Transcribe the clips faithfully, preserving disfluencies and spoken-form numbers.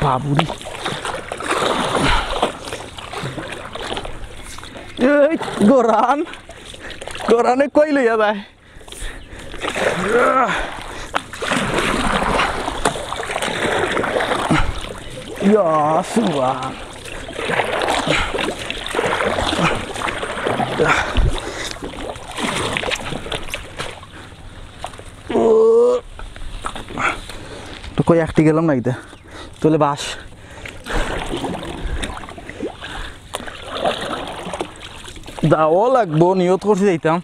বাবুরে। এই গরান, গরানে কই লইয়া যায়? ইয়া, সুবহান। তো কই একটি গেলাম না ইতা। তাহলে বাস। যাওয়া লাগবো, নিয়ত করছি যাইতাম।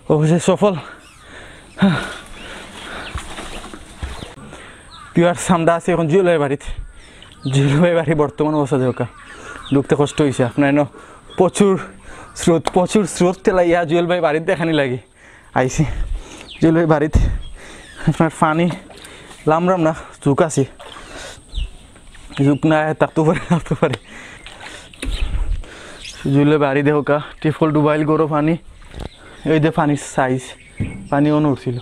অবশেষে সফল। Viewers, আমরা আছি এখন জুয়েল ভাই বাড়িত। জুয়েল ভাই বাড়ি বর্তমান অবস্থা দেখউক্কা, ঢুকতে কষ্ট অইছে। আপনার এনো প্রচুর স্রোত, প্রচুর স্রোত ঠেলাইয়া জুয়েল ভাই বাড়িত দেখানি লাগি আইছি। জুয়েল ভাই বাড়িত আপনার পানি লামরাম না, জুক আছে। জুক না থাকতে পারে, থাকতে পারে। জুয়েল ভাই বাড়ি দেখউক্কা, টিফল ডুবাইল গরো পানি। এই যে পানির সাইজ, পানি অনো উঠছিল।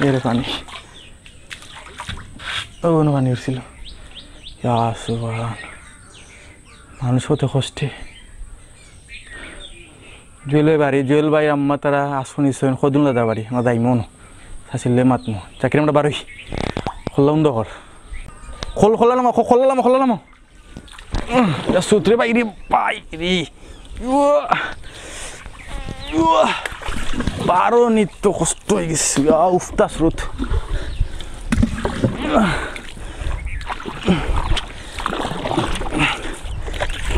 এরে পানি। ও, অনো পানি উঠছিল। ইয়া সুবহান। মানুষ কত কষ্টে। জুয়েল ভাই বাড়ি, জুয়েল ভাই আম্মা তারা আশ্রয় নিছইন, কদুন লাদা বাড়ি, আমরা যাইমু অনো। আসিলে মাতমু। জাকির আমরা বারই। খোল্লা উন্দা কর। খোল, খোল্লা লামো, খো-, খোল্লা লামো, খোল্লা লামো। উম, ইয়া সুতরে বাইরে, বাইরে। উয়া, উয়া, বারো নিত্য কষ্ট অই গেছে। ইয়া, উফতা স্রোত।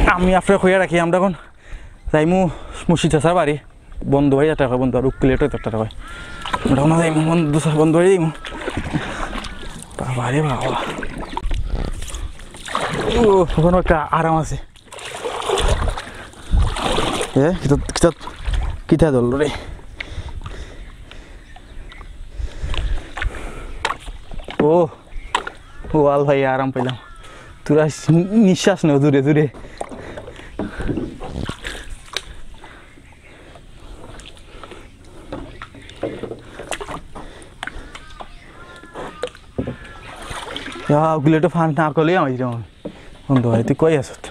আমি আপনারে কইয়া রাখি, আমরা এখন যাইমু মুর্শিদ চাচার বাড়ি। বন্ধু ভাই একটা কয়, বন্ধু আর উকিলেট একটা কয়। আমরা ওনা যাইমু, বন্ধু চা-, বন্ধু ভাই যাইমু। বাবা রে বাবা। ও, ওখানে একটা আরাম আছে। এ, কিতা, কিতা, কিতা দল রে? ও, ও, আল ভাই, আরাম পাইলাম। তোরা নিঃশ্বাস নেও দূরে দূরে। ইয়া, ওগুলো তো ফান না করলেই আমার যেমন বন্ধু ভাই, তুই কই আছত?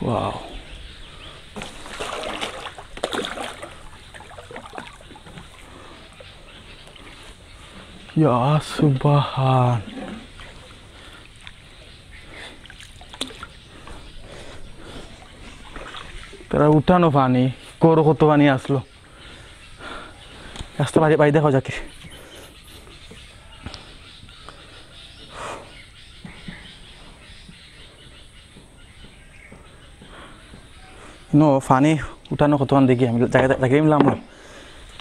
Wow. ইয়া সুবহান। তারা উঠানো পানি, করো কত পানি আসলো। রাস্তা বাড়ি, বাড়ি দেখো জাকির। নো, পানি উঠানো কতক্ষণ দেখি আমি জায়গা, জায়গায় আমি লামলাম।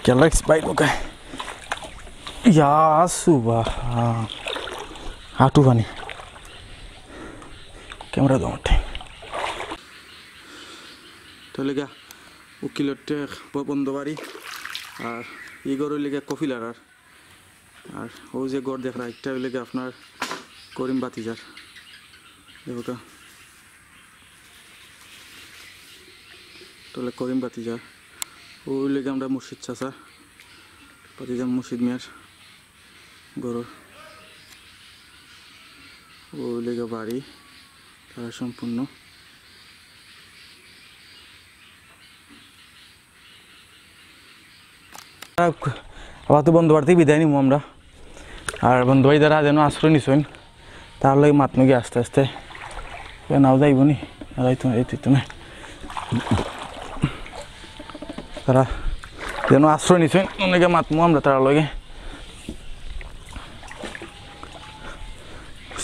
খেয়াল রাখিস বাইক ওকে। ইয়া সুবাহ। হাঁটু পানি। ক্যামেরা দম উঠে। তো লেগা উকিলর টেক ব-, বন্ধ বাড়ি। আর ই ঘর অইলেগা কফিলার আর আর অউ যে ঘর দেখরা, একটা অইলেগা আপনার করিম বাতিজার। দেখো কা। তাহলে করিম বাতিজা। অউ অইলেগা আমরা মুর্শিদ চাচা। বাতিজা মুর্শিদ মিয়ার ঘর। অউ অইলেগা বাড়ি। তারা সম্পূর্ণ। আপাতত বন্ধু বাড়িতে বিদায় নিমু আমরা। আর বন্ধু ভাই যারা যেন আশ্রয় নিছইন, তার লগে মাতমু গি আস্তে আস্তে। এ নাও যাইব নি? না যাইতো না, এই তো না। তারা যেন আশ্রয় নিছইন, অনেকে মাতমু আমরা তার লগে।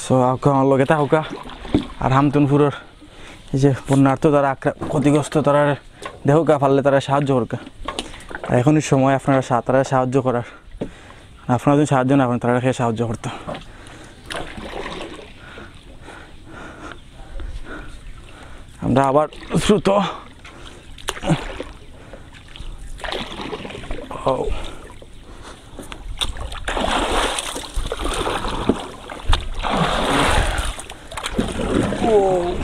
So, আউক্কা আমার লগে থাকউক্কা। আর হামতুনপুরর এই যে বন্যার্ত তারা আক্রা-, ক্ষতিগ্রস্ত তারা দেখউক্কা, পারলে তারা সাহায্য করউক্কা। আর এখনই সময় আপনারা সা-, তারা সাহায্য করার। আপনারা যদি সাহায্য না করেন, তারা কে সাহায্য করতো? আমরা আবার দ্রুত। ও। ও।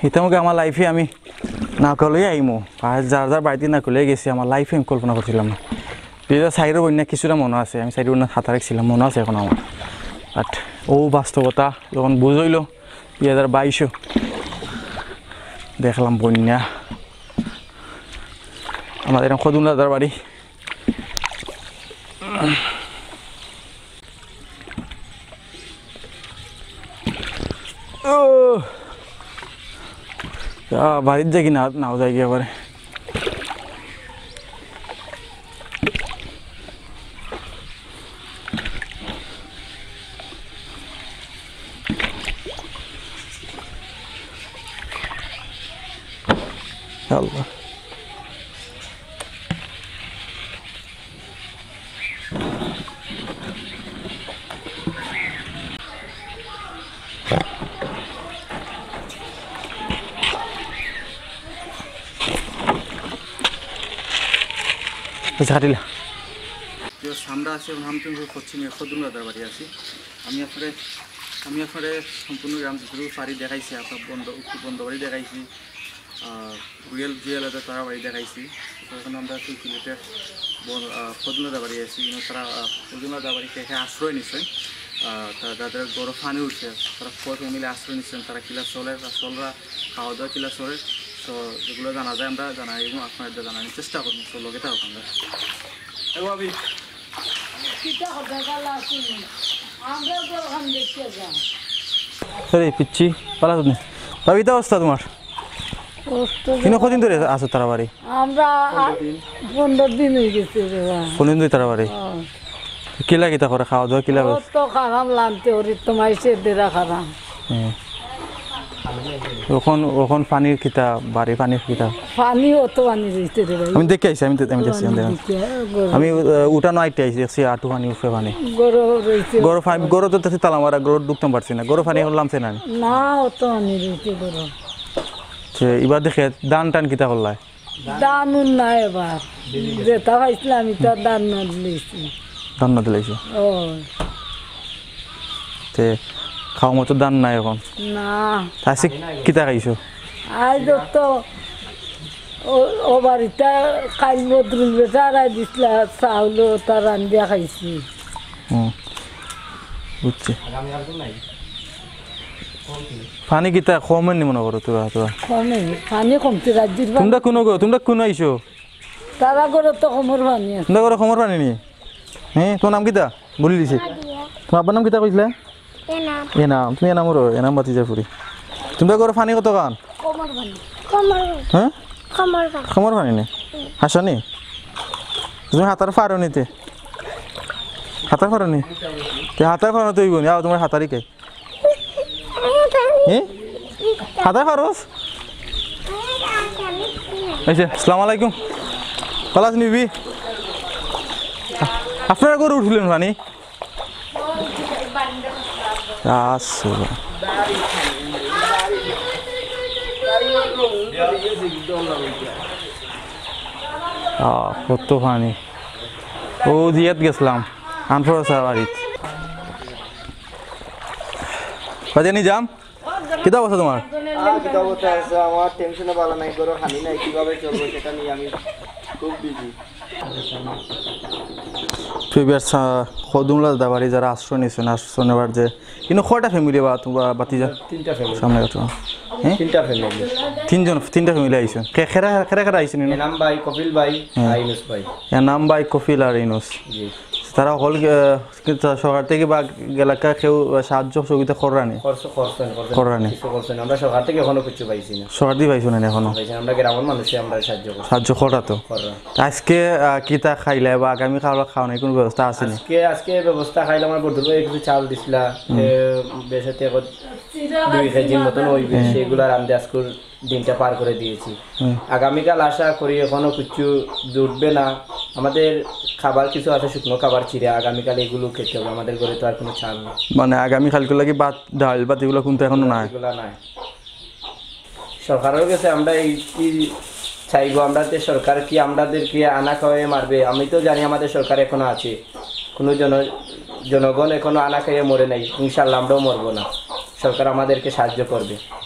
ইতামুখে আমার life-এ আমি নৌকা লইয়া আইমু, আর যার যার বাড়িত নৌকা লইয়া গেছি, আমার life-এ আমি কল্পনা করছিলাম না। দুই হাজার চাইরর বন্যা কিছুটা মনো আছে, আমি চাইরর বন্যাত হাতার ছিলাম, মনো আছে এখন আমার। But ও বাস্তবতা যখন বুঝ অইলো, দুই হাজার বাইশো দেখলাম বন্যা। আমাদের এখন খদুন দাদার বাড়ি। ও, আ, বাড়িত যাই কি না, নাও যাই গিয়া পারে। আল্লাহ। আচ্ছা, কাটিলা। তো আমরা আছি এখন হামচুন পশ্চিমে খদুন দাদার বাড়ি আছি। আমি আপনারে, আমি আপনারে সম্পূর্ণ গ্রাম যতটুকু পারি দেখাইছি, আপনার বন্ধ, উক্ত বন্ধ বাড়ি দেখাইছি, আহ, রুয়েল জুয়েল আছে তারা বাড়ি দেখাইছি। তো এখন আমরা আছি সিলেটের বন-, আহ, খদুন দাদার বাড়ি আছি। ইনো তারা, আহ, খদুন দাদার বাড়ি থেকে আশ্রয় নিছে। আহ, তারা যাদের ঘরো পানি উঠছে, তারা ফোর ফ্যামিলি আশ্রয় নিচ্ছেন, তারা কিলা চলে, তারা চলরা খাওয়া দাওয়া কিলা চলে, তো যেগুলো জানা যায় আমরা জানাই এবং আপনাদের জানানোর চেষ্টা করবো। তো লগে থাকো আমরা। এ ভাবি। কিতা কথা বলা শুনি? আমরা তো ওখান দেখতে যাই। আরে পিচ্ছি, পালা তুমি। ভাবি, ইতা অবস্থা তোমার? অবস্থা কিনো কদিন ধরে আছো তারা বাড়ি? আমরা আ-, পনেরো দিন অই গেছে রে বা। পনেরো দিন ধরে তারা বাড়ি? হ্যাঁ। কিলা কিতা করে খাওয়া দাওয়া কিলা ও করে? তো খারাপ লাগতে ওরে, তোমার সে দেরা খারাপ। হুম। অখন, অখন পানির কিতা, বাড়ি পানির কিতা? পানি অত পানি রইছে রে ভাই। আমি দেখে আইছি, আমি দে-, আমি দেখছি, আমি দেখছি। দেখে, গরু আমি, আহ, উঠানো আইতে আইছি, দেখছি আটু পানি, উপরে পানি। গরু রইছে। গরু পানি, গরু তো দেখছি তালা মারা, গরু ঢুকতাম পারছি না। গরু পানি এখন লামছে না। না, অত পানি রইছে গরু। সে এবার দেখে ধান টান কিতা করলায়? ধান উন নাই এবার। যেটা পাইছিলাম, এটা ধান না দিলাইছি। ধান না দিলাইছো? ও। তে খাওয়া মতো ধান নাই এখন? না। আজকে কিতা খাইছো? আজ তো ও, ও বাড়িটা কাইল বদরুল বেটা আড়াই দিছিলা, চাউল ওটা রান্ধিয়া খাইছি। হুম, বুঝছি। পানি কিতা কমে নি মনে করো তোরা, তোরা? কমে, পানি কমতে রাজ্যের পানি। তোমরা কোন গো, তোমরা কোন আইছো? তারা ঘরে তো কমর পানি আছে। তোমরা ঘরে কমর পানি নি? হ্যাঁ, তোমার নাম কিতা? বলি দিছি। তোমার আব্বার নাম কিতা কইছিলে? এনাম। এনাম, তুমি এনাম রো, এনাম বাতি যা ফুরি। তোমরা ঘরে পানি কত খান? কমর পানি। কমর পানি। হ্যাঁ? কমর পানি। কমর পানি নি? হাসানি? তুমি হাতার পারো নিতে? হাতার পারো নি? তে হাতার পারো তো অইব নি, আও তোমার হাতারি কে? হ্যাঁ? হাতার পারোস? এই যে, আসসালামু আলাইকুম। ভালা আছনি বিবি? আপনারা ঘরে উঠলেন পানি? আচ্ছা। আহ, কত পানি। ও জিয়াত গেছিলাম, আনফর সাওয়ারিত। বাজানি যাম? কিতা অবস্থা তোমার? আর কিতা অবস্থা আছে? আমার টেনশনে ভালা নাই, ঘরো পানি নাই, কিভাবে চলবো সেটা নিয়ে আমি খুব বিজি। তুই বেশ, আহ, খদুমলা দাবাড়ি যারা আশ্রয় নিছেন, আশ্রয় নেবার যে, কিন্তু কয়টা ফ্যামিলি বা তোমরা বাতি যা? তিনটা ফ্যামিলি। সামনে কথা। হ্যাঁ? তিনটা ফ্যামিলি। তিনজন, তিনটা ফ্যামিলি আইছেন। কে-, কেরা, কেরা, কেরা আইছেন ইনো? এনাম ভাই, কপিল ভাই, হ্যাঁ। আর ইনুস ভাই। এনাম ভাই, কপিল আর ইনুস। জি। তারা হকল, আহ, কিন্তু সরকার থাকি বা এলাকার কেউ সাহায্য সহযোগিতা কররা নি? করছে, করছেন, করছেন। কররা নি? কিছু করছেন। আমরা সরকার থাকি এখনো কিছু পাইছি না। সরকার থাকি পাইছো না নি এখনো? পাইছি না। আমরা গ্রামের মানুষে আমরা সাহায্য করছি। সাহায্য কররা তো? কররা। আজকে, আহ, কিতা খাইলা বা আগামী খাওয়া খাওয়ানোর কোনো ব্যবস্থা আছে নি? আজকে, আজকে ব্যবস্থা খাইলাম, আমার বন্ধুর ভাই কিছু চাল দিছিলা, এ, বেশ হতে এখন দুই কেজির মতন হইবে, সেগুলা রান্ধে আজকুর দিনটা পার করে দিয়েছি। আগামীকাল আশা করি এখনো কিছু জুটবে না। আমাদের খাবার কিছু আছে, শুকনো খাবার চিরা, আগামীকাল এগুলো খেতে হবে। আমাদের ঘরে তো আর কোনো চাল নেই। মানে আগামী কালকে লাগি ভাত, ডাল, ভাত এগুলো কিন্তু এখনো নাই? এগুলো নাই। সরকারের কাছে আমরা এই কি চাইবো? আমরা যে সরকার কি আমাদেরকে আনা খাওয়াইয়া মারবে? আমি তো জানি আমাদের সরকার এখনো আছে, কোনো জন-, জনগণ এখনো আনা খাইয়ে মরে নাই। ইনশাল্লাহ আমরাও মরবো না, সরকার আমাদেরকে সাহায্য করবে।